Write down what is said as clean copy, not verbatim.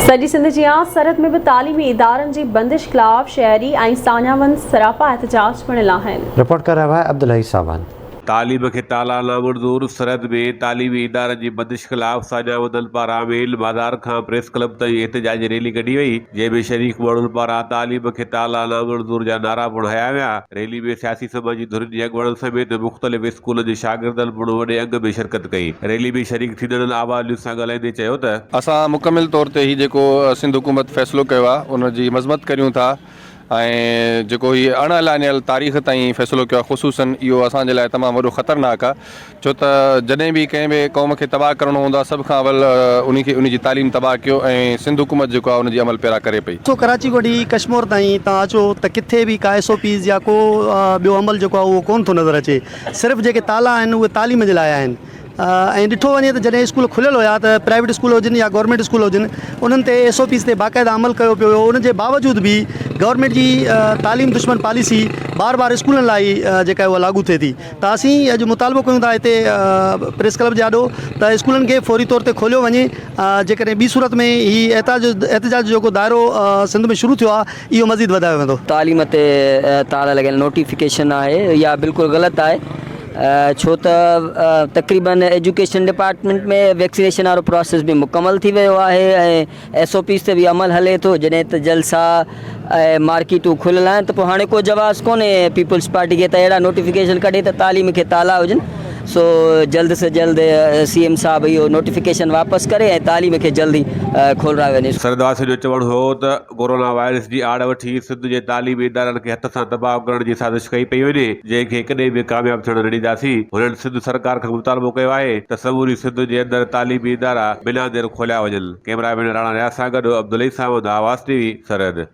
سڄي سنڌ جيان سرحد ۾ به تعليمي ادارن جي بندش خلاف شهري ۽ ساڃاهوند سراپا احتجاج بڻيل آهن. رپورٽ ڪري رهيو آهي عبدالحئي ساوند. تعليم کي تالا نامنظور، سرحد ۾ تعليمي ادارن جي بندش خلاف ساڃاهوندن پاران ميل بازار کان پريس ڪلب تائين احتجاجي ريلي ڪڍي وئي، جنهن ۾ شريڪ ماڻهن پاران تعليم کي تالا نامنظور جا نعرا پڻ هنيا ويا. ريلي ۾ سياسي سماجي ڌرين جي اڳواڻن سميت مختلف اسڪولن جي شاگردن پڻ وڏي انگ ۾ شرڪت ڪئي. ريلي ۾ شريڪ ٿيندڙن آواز نيوز سان ڳالهائيندي چيو ته. اسان مڪمل طور تي هي جيڪو سنڌ حڪومت فيصلو ڪيو آهي ان جي مذمت ڪريون ٿا ۽ جيڪو هي اڻ اعلانيل تاريخ تائين فيصلو ڪيو آهي خصوصن اهو اسان جي لاء تمام وڏو خطرناڪ آهي ڇو ته جڏهن به ڪنهن به قوم کي تباهه ڪرڻو هوندو آهي سڀ کان اول انهي کي انهي جي تعليم تباهه ڪيو ۽ سنڌ حڪومت جيڪو آهي ان جي عمل پيرا ڪري پئي. سو ڪراچي کان وٺي ڪشمور تائين توهان اچو ته ڪٿي به ڪا ايس او پيز يا ڪو ٻيو عمل جيڪو آهي اهو ڪونه ٿو نظر اچي صرف جيڪي تالا آهن اهي تعليم جي لاء آهن ۽ ڏٺو وڃي ته جڏهن اسڪول کليل هيا ته پرائيويٽ اسڪول هجن يا گورنمينٽ اسڪول هجن انهن تي ايس او پيز تي باقاعده عمل ڪيو پيو ويو ان جي باوجود به گورنمينٽ جي تعليم دشمن پاليسي بار بار اسڪولن لاء ئي جيڪا اها لاڳو ٿئي ٿي. ته اسين اڄ مطالبو ڪيون ٿا هتي پريس ڪلب جي آڏو ته اسڪولن کي فوري طور تي کوليو وڃي جيڪڏهن ٻي صورت ۾ هي احتجاج جو جيڪو دائرو سنڌ ۾ شروع ٿيو آهي اهو مزيد وڌايو ويندو. تعليم تي تالا لڳل نوٽيفڪيشن آهي اها بلڪل غلط آهي ڇو ته تقريبن ايجوڪيشن ڊپارٽمينٽ ۾ ويڪسينيشن وارو پراسيس به مڪمل ٿي ويو آهي ۽ ايس او پيز تي به عمل هلي ٿو جڏهن ته جلسا ۽ مارڪيٽون کليل آهن ته پوء هاڻي ڪو جواز ڪونهي پيپلز پارٽي کي ته اهڙا نوٽيفڪيشن ڪڍي ته تعليم کي تالا هجن سو جلد سي جلد سي ايم صاحب اهو نوٽيفڪيشن واپس ڪري ۽ تعليم کي جلد ئي کولرايو وڃي. سرحد واسين جو چوڻ هو ته ڪورونا وائرس جي آڙ وٺي سنڌ جي تعليمي ادارن کي هٿ سان تباهه ڪرڻ جي سازش ڪئي پئي وڃي جنهن کي ڪڏهن به ڪامياب ٿيڻ نه ڏينداسين هنن سنڌ سرڪار کان مطالبو ڪيو آهي ته سموري سنڌ جي اندر تعليمي ادارا بنا دير کوليا وڃن. ڪئميرا مين راڻا رياض سان گڏ عبدالحئي ساوند، آواز ٽي وي، سرحد.